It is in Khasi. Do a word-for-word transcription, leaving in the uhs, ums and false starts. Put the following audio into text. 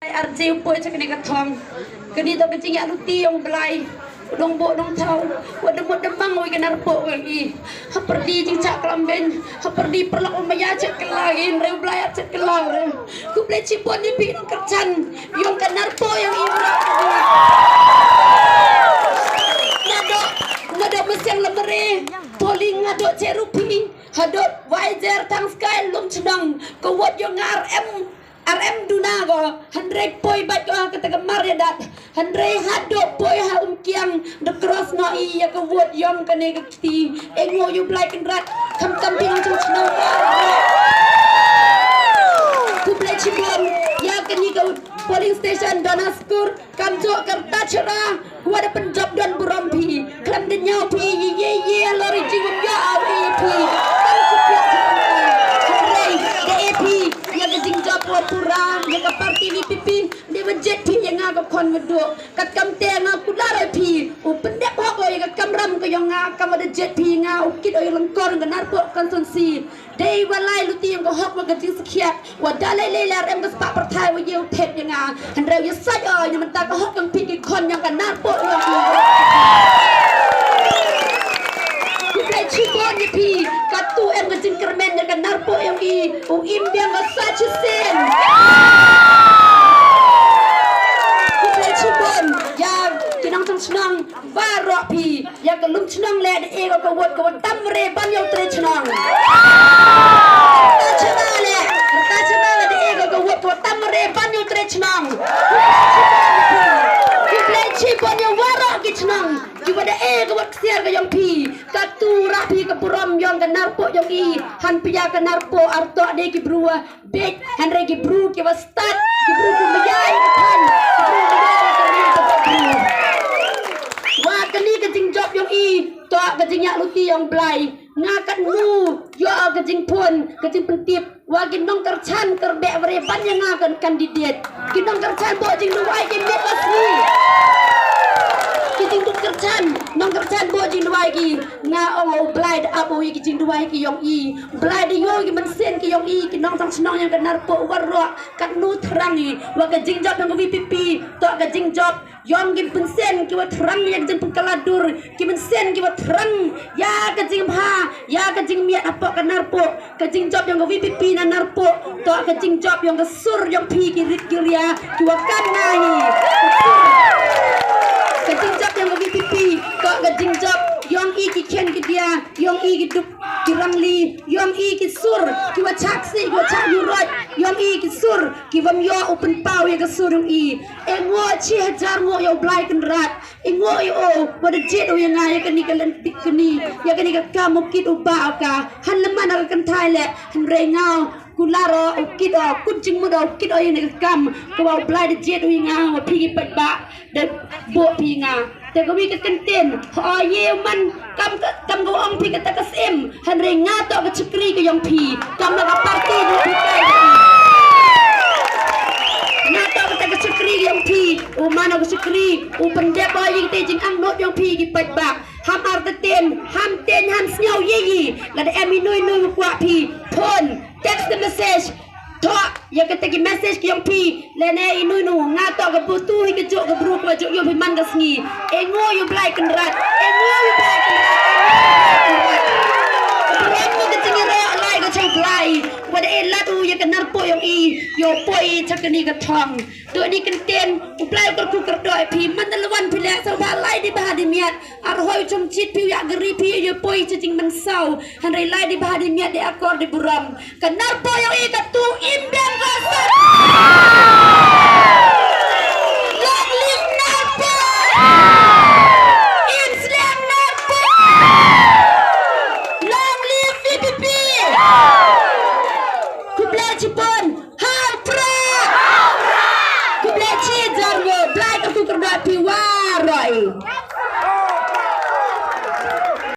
Ar je u poi cha kane ka thong. Kane to ka jingïaluti yong Blai. Dong bo dong thaw. Wa dang mut dang mang wei ka nar po wei i. Ha pyrdi jingchah klam ben. Ha pyrdi pyrlok u maya chet kala in reu Blai ar chet kala reu. Khublei chibon ïa phi nongkyrchan yong ka nar po yong i. Nadok nadok mesiang lemere. Poli nadok cherupi. Hadok waijer tang skai lum chnong. Ka wot yong ar em Ar em duna ko, hynrei poi bad ko ha kata ka mar ïa dat, hynrei haduh poi ha Umkiang, da cross noh i ïa ka wot yong kane ka kti, e ngo ïa u Blai Kynrad, khamtam phi nang chong chnong. Khublei chibon, ïa kane ka polling station Donaskur, Kamjooh ka rta chara, wa da pynjop don burom phi. Khlem da ñiew phi, ye ye ye, lori jingum ya, aw e phi. Tang ku phi, hynrei, da e phi, ïa ka jingjop wa pura, ïa ka party V P P, da wa jied phi, ïa nga ka khon nga duh. Kat kam te nga kular e phi, u pyndep hok o ïa ka kamram ka yong nga, kam wa da jied phi nga, u kit o ïa lyngkor nga nar po constituency. Dei wa lai luti yong ka hok wa ka jingsakhiat. Wa da lei lei lar em ka spah pyrthai wa ïew thep ïa nga. Hynrei ïa sait o ïa mynta ka hok yong phi ki khon yong ka nar po yong phi. Khublei chibon ïa phi. Katu em ka jingkyrmen ïa ka nar po yong i. U im biang wa sa chisien. Khublei chibon ïa ki nongchong chnong. Baroh phi, ïa ka lum chnong leh da e ka wot ka wa tam re ban ïa u tre chnong. Rta chana leh, rta chana leh da e ka wot ka wa tam re ban ïa u tre chnong. Khublei chibon ïa waroh ki chnong, ki wa da e ka wot ksiar ka yong phi. Katu rah phi ka burom yong ka nar po yong i, han pia ka nar po ar to de ki bru wa Bit, hynrei ki bru ki wa stad, ki bru ki maya ïa ka than, ki bru ki maya ïa ka ri ka bru. Wa kane ka jingjop yong i, to ka jingïaluti yong Blai. Nga kat nu, ïoh ka jingphone, ka jingpyntip. Wa ki nongkyrchan kyrbeh wa re ban ïa nga kan candidate. Ki nongkyrchan bo jingduwai ki miet ba sngi. Ki jingkyrchan, nongkyrchan bo jingduwai ki. Nga ong u Blai da ap u ïa ki jingduwai ki yong i. Blai da ïoh ki mynsiem ki yong i, ki nongchong chnong yong ka nar po waroh, kat nu thrang i, wa ka jingjop yong ka V P P, to ka jingjop yong ki mynsiem ki wa thrang ïa ka jingpynkhladuh, ki mynsiem ki wa thrang ïa ka jingbha, ïa ka jingmiat hapoh ka nar po, ka jingjop yong ka V P P na nar po, to ka jingjop yong ka sur yong phi ki rit ki ria, ki wa kan na hi. Ka jingjop yong ka V P P, to ka jingjop yong i ki khen ki dia, yong i ki dup ki rangli, yong i ki sur, ki wa chak si, ki wa chak yurot, yong i ki sur, ki wam ïoh u pynpaw ïa ka sur yong i. E ngo chi hajar ngo ïa u Blai Kynrad, e ngo ïa u, wa da jied u ïa nga ïa kani ka lynti kani, ïa kani ka kam u kit u ba u ka, han lem man ka kynthai leh, hynrei nga, kular o, u kit o, kut jingmut o, u kit o ïa kani ka kam, ka wa u Blai da jied u ïa nga, wa phi ki paidbah, da buh phi nga. Te ka wi ka kyntien, ho ye man kam ka, kam ka ong phi kata ka sim, hynrei nga to ka chakri ka yong phi, kam ka party du phi kai. Nga to kata ka chakri ka yong phi, u man ka chakri, u pyndep ba ïing te jingangnud yong phi ki paidbah. Ham artatien, ham tien, ham sngew ye ye, lada em inui nui u kwah phi, phone, text message, Thoh ïa kata ki message ki yong phi, lane inu inu, nga toh ka butu hi ka juh ka bru ka juh ïa phi man ka sngi. E ngo ïa u Blai Kynrad, e ngo ïa u Blai Kynrad, e ngo ïa u Blai Kynrad. Ka burom ka jingïarap lai ka jong u Blai. Wat e lad u ïa ka nar poi yong i, ïa u poi cha kani ka thong. To ni kyntien, u Blai u kyrkhu kyrdoh ïa phi, man da la wan phi leh, sa ba lai di bha di miat. Ar hoi chong chit phi u ïa gari phi ïa poi cha jingmynsaw. Hynrei lai di bha di miat di akor di burom. Ka nar poi yong i ka tu im biang ka sa.